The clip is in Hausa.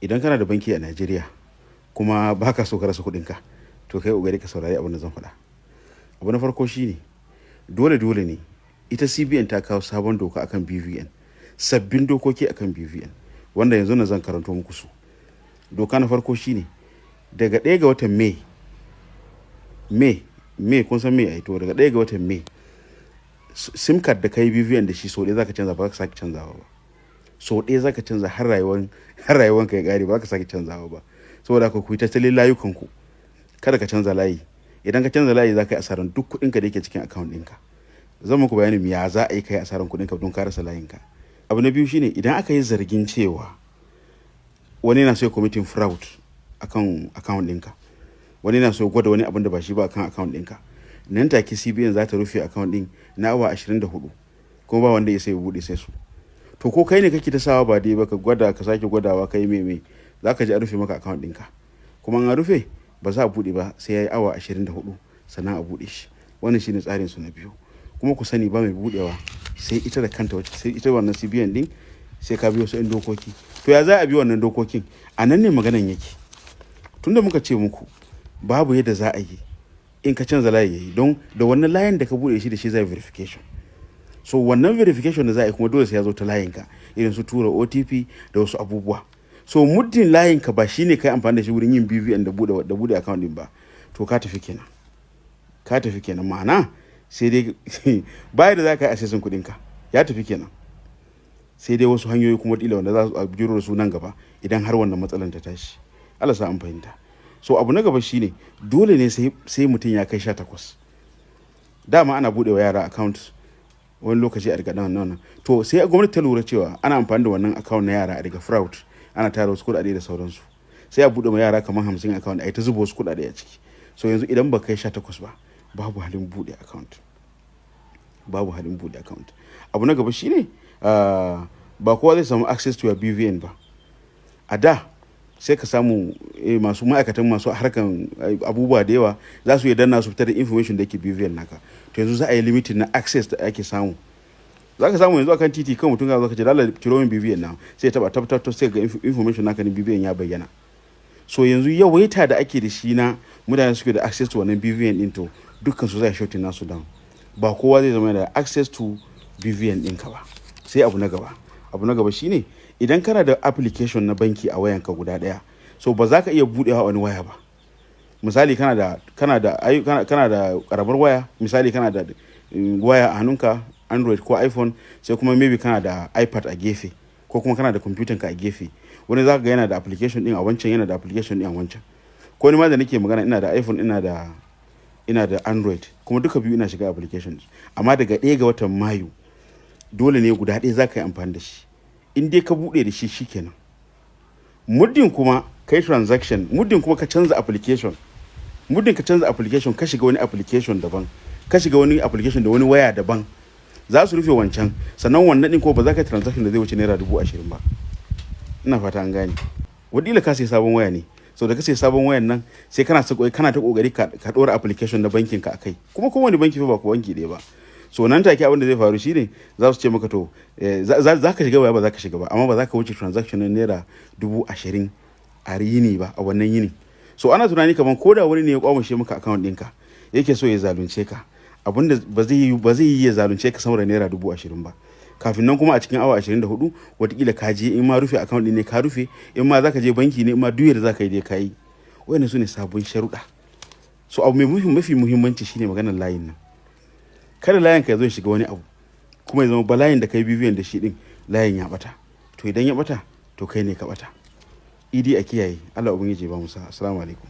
Idan kana da banki a Najeriya kuma baka so ka rasa kuɗinka, to kai ƙoƙari ka saurari abin da zan faɗa. Abu na farko shine, dole dole ne ita CBN ta kawo sabon doka akan BVN, sabbin dokoki akan BVN, wanda yanzu na zan karanto muku su. Doka na farko shine, daga 1 ga watan May, May, May, kun san May ai. To, daga 1 ga watan May, SIM card da kai BVN da shi, sau ɗaya zaka canza, ba za ka sake canzawa ba. Sau ɗaya zaka canza har rayuwar ka ya ƙare, ba za ka sake canzawa ba. Saboda haka ku yi tattalin layukan ku, kada ka canza layi. Idan ka canza layi, za ka yi asaran duk kuɗin ka da yake cikin account ɗinka. Zan muku bayanin ya za a yi kai asaran kuɗin ka don ka rasa layin ka. Abu na biyu shine, idan aka yi zargin cewa wani yana so ya committing fraud akan account ɗinka, wani yana so ya gwada wani abin da ba shi ba akan account ɗinka, nan take CBN za ta rufe account ɗin na awa 24, kuma ba wanda ya sai buɗe sai su. To, ko kai ne kake ta sawa ba dai ba, ka gwada, ka sake gwadawa, kai me za ka ji a rufe maka account ɗinka. Kuma an rufe, ba za a buɗe ba sai ya yi awa 24 sannan a buɗe shi. Wannan shine tsarin su na biyu. Kuma ku sani, ba mai buɗewa sai ita da kanta, sai ita wannan CBN din, sai ka bi wasu 'yan dokoki. To, ya za a bi wannan dokokin? A nan ne maganan yake. Tunda muka ce muku babu yadda za a yi in ka canza layi yayi, don da wannan layin da ka buɗe shi da shi zai verification. So wannan verification da za a yi kuma dole sai ya zo ta layinka, irin su tura OTP da wasu abubuwa. So muddin layinka ba shine kai amfani da shi wurin yin BVN da bude account din ba, to ka tafi kenan, ka tafi kenan. Ma'ana, sai dai baya da za ka yi accessing kuɗinka, ya tafi kenan. Sai dai wasu hanyoyi kuma kila wanda za su bijiro da su nan gaba idan har wannan matsalar ta tashi. Allah sa an fahimta. So abu na gaba shine, dole ne sai mutum ya kai 18. Dama ana buɗe wa yara account wani lokaci a riga nan nan. To, sai gwamnati ta lura cewa ana amfani da wannan account na yara a riga fraud, ana tara wasu kuɗaɗe da sauransu. Sai a buɗe ma yara kamar 50 account, a yi ta zuba wasu kuɗaɗe a ciki. So yanzu idan ba kai 18 ba, babu halin buɗe account, babu halin buɗe account. Abu na gaba shine, ba kowa zai samu access to your BVN ba. A da sai ka samu masu ma'aikatan, masu harkan abubuwa da yawa za su iya danna su fitar da information da yake BVN naka. To, yanzu za a yi limiting na access da ake samu. Za ka samu yanzu akan titi kan mutum ka ce, "Dala ciro min BVN na," sai ya taba tabbatar, sai ga information naka ne BVN ya bayyana. So yanzu yawaita da ake da shi na mutane suke da access to wannan BVN din, to dukkan su zai shutting nasu down. Ba kowa zai zama da access to BVN ɗinka ba. Sai abu na gaba. Abu na gaba shine, idan kana da application na banki a wayanka guda ɗaya, so ba za ka iya buɗewa wani waya ba. Misali, kana da karamar waya, misali kana da waya a hannunka, Android ko iPhone, sai kuma maybe kana da iPad a gefe, ko kuma kana da computer ka a gefe. Wani za ka ga yana da application din a wancan, yana da application din a wancan. Ko ni ma da nake magana, ina da iPhone, ina da Android, kuma duka biyu ina shiga application. Amma daga 1 ga watan Mayu, dole ne guda ɗaya za ka yi amfani da shi. In dai ka buɗe da shi, shikenan. Muddin kuma kai transaction, muddin kuma ka canza application, muddin ka canza application, ka shiga wani application daban, ka shiga wani application da wani waya daban, za su rufe wancan. Sannan wannan din ko ba za ka yi transaction da zai wuce naira 20,000 ba. Ina fata an gane. Wadila ka sai sabon waya ne. So da ka sai sabon wayan nan, sai kana kana ta kokari ka dora application na bankin ka akai, kuma kowane banki fa, ba ko banki ɗaya ba. So nan take abin da zai faru shine, za su ce maka, to za ka shiga waya, ba za ka shiga ba, amma ba za ka wuce transaction na naira 20,000 a yini ba, a wannan yini. So ana tunani kamar ko da wani ne ya kwamushe maka account ɗinka, yake so ya zalunce ka, abinda ba zai yi ya zalunce ka sama da naira 20,000 ba. Kafin nan kuma a cikin awa 24, watakila ka je, in ma rufe account ɗin ne ka rufe, in ma zaka je banki ne, in ma duk yadda zaka yi dai ka yi. Wayannan su ne sabon sharuɗa. So abu mai mafi muhimmanci shine maganar layin nan. Kada layin ka ya zo ya shiga wani abu, kuma ya zama ba layin da kai BVN da shi din, layin ya bata. To, idan ya bata, to kai ne ka bata. Idi a kiyaye. Allah ubangiji ba mu sa. Assalamu alaikum.